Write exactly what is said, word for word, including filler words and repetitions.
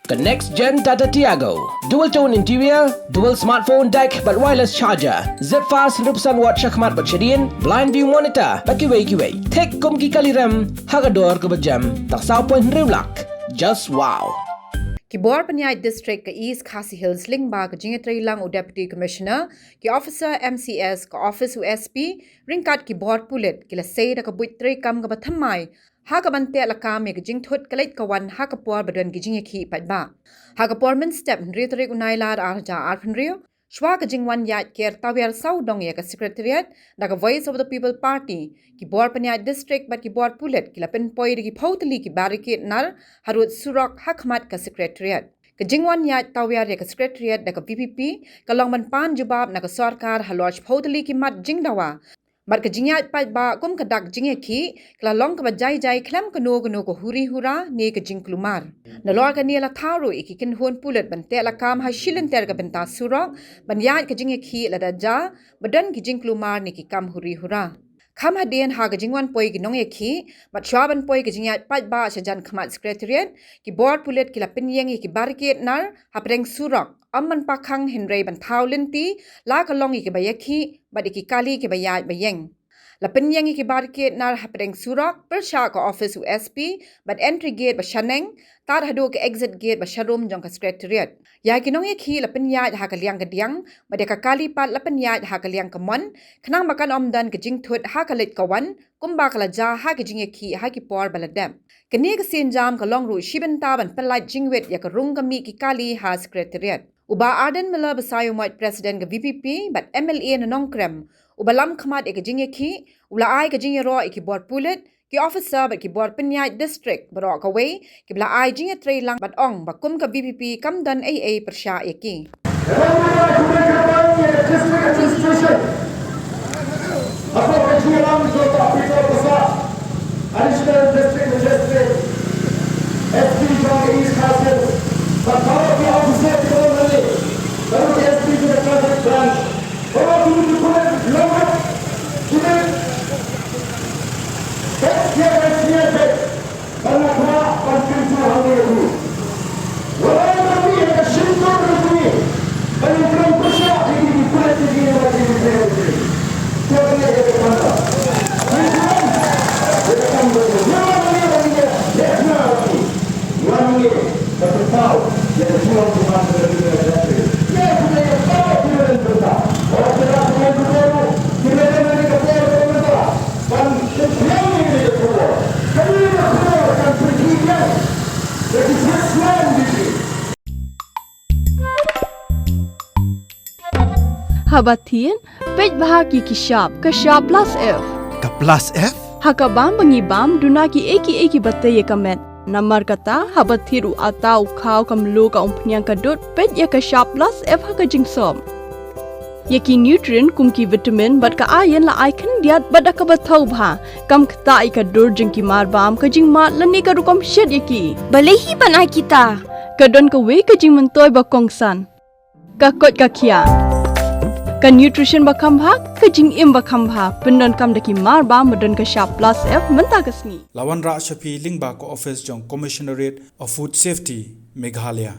Ka next gen Tata Tiago. Dual tone interior, dual smartphone deck bad wireless charger. Zip fast hynriew percent watt shakhmat bad shadien, blind view monitor bad kiwei kiwei. Thik kum ki kali rem ha ka dor kaba jem tang saw point hynriew lak. Just wow. Ki bor pynïaid district ka East Khasi Hills lyngba ka jingïatreilang u Deputy Commissioner, ki officer M C S, ka office u S P, ryngkat ki bor pulit ki la sei da ka buit treikam kaba thymmai ha kaban teh lakam ïa ka jingthut ka leit ka wan ha ka por ba don ki jingïakhih paidbah. Ha ka por mynstep hynriew tarik u Nailar ar hajar arphew hynriew, shwa ka jingwan ïaid ker tawiar sawdong ïa ka Secretariat da ka Voice of the People Party, ki bor pynïaid district bad ki bor pulit ki la pynpoi da ki phew tylli ki barricade nar harud surok ha khmat ka Secretariat. Ka jingwan ïaid tawiar ïa ka Secretariat da ka V P P ka long ban pan jubab na ka sorkar halor shiphew tylli ki mat jingdawa. Bad ka jingïaid paidbah kum ka dak jingïakhih ka la long kaba jai jai khlem kano kano ka huri hura ne ka jingkulmar. Nalor kane la thaw ruh ïa ki kynhun pulit ban teh lakam ha shi lynter ka bynta surok ban ïaid ka jingïakhih lada jia ba don ki jingkulmar ne ki kam huri hura. Kham hadien ha ka jingwan poi ki nongïakhih bad shwa ban poi ka jingïaid paidbah sha jan khmat Secretariat, ki bor pulit ki la pynïeng ïa ki barricade nar hapdeng surok, ym ban pakhang hynrei ban thaw lynti la ka long ïa kiba ïakhih bad ïa ki kali kiba ïaid ba ïeng. La pynïeng ïa ki barricade nar hapdeng surok pyrshah ka office u S P bad entry gate ba shaneng, tad haduh ka exit gate ba sharum jong ka Secretariat. Ïa ki nongïakhih la pynïaid ha ka liang ka diang bad ïa ka kali pat la pynïaid ha ka liang ka mon, khnang ba kan ym don ka jingthut ha ka leit ka wan kumba ka la jia ha ki jingïakhih ha ki por ba la dep. Kane ka sienjam ka long ruh shi bynta ban pyllait jingwit ïa ka rung ka mih ki kali ha Secretariat. U Bah Ardent Miller Basaiawmoit, President ka V P P bad M L A na Nongkrem, uba lam khmat ïa ka jingïakhih, u la ai ka jingïaroh ïa ki bor pulit, ki officer bad ki bor pynïaid district baroh kawei kiba la ai jingïatreilang bad ong ba kum ka V P P kam don ei ei pyrshah ïa ki. Hapoh ka jingïalang jong u Bah Peter Passah, Additional District Magistrate, S P jong ka East Khasi Hills, bad baroh ki officer kiba don hangne, bad ki S P jong ka Traffic Branch, baroh kine ki pulit longkot, kine bad ki senior bad Ban nang kwah ban kyntu hangne ïa phi. Wat la ïa phi ha ka shyntur jong phi ban ïakren pyrshah ïa kine ki pulit, ïa kine ki pulit. To phi ïa ka khana. Ïa ka khana. Ïa ka khana. Ïa ka khana. Ïa ka khana. Ïa ka khana. Ïa ka khana. Haba thied, peit bha ki ki shap, ka shap plus F. Ka plus F? Ha ka bam ba ngi bam, duna ki ei ki ei kiba tei ïa ka met. Namar kata, haba thied u atta u khaw ka mluh ka umphniang ka dud, peit ïa ka shap plus F ha ka jingsop. Ïa ki nutrient kum ki vitamin bad ka iron la ai khyndiat bad da kaba thaw bha. Kam ktah ïa ka dur jong ki marbam, ka jingmad lane ka rukom shet ïa ki. Balei hi ban ai kita? Ka don kawei ka jingmyntoi ba kongsan. Ka koit ka khiah. Ka nutrition ba kham bha, ka jingim ba kham bha. Pyndonkam da ki marbam ba don ka shap plus F mynta ka sngi. La wanrah sha phi lyngba ka office jong Commissionerate of Food Safety, Meghalaya.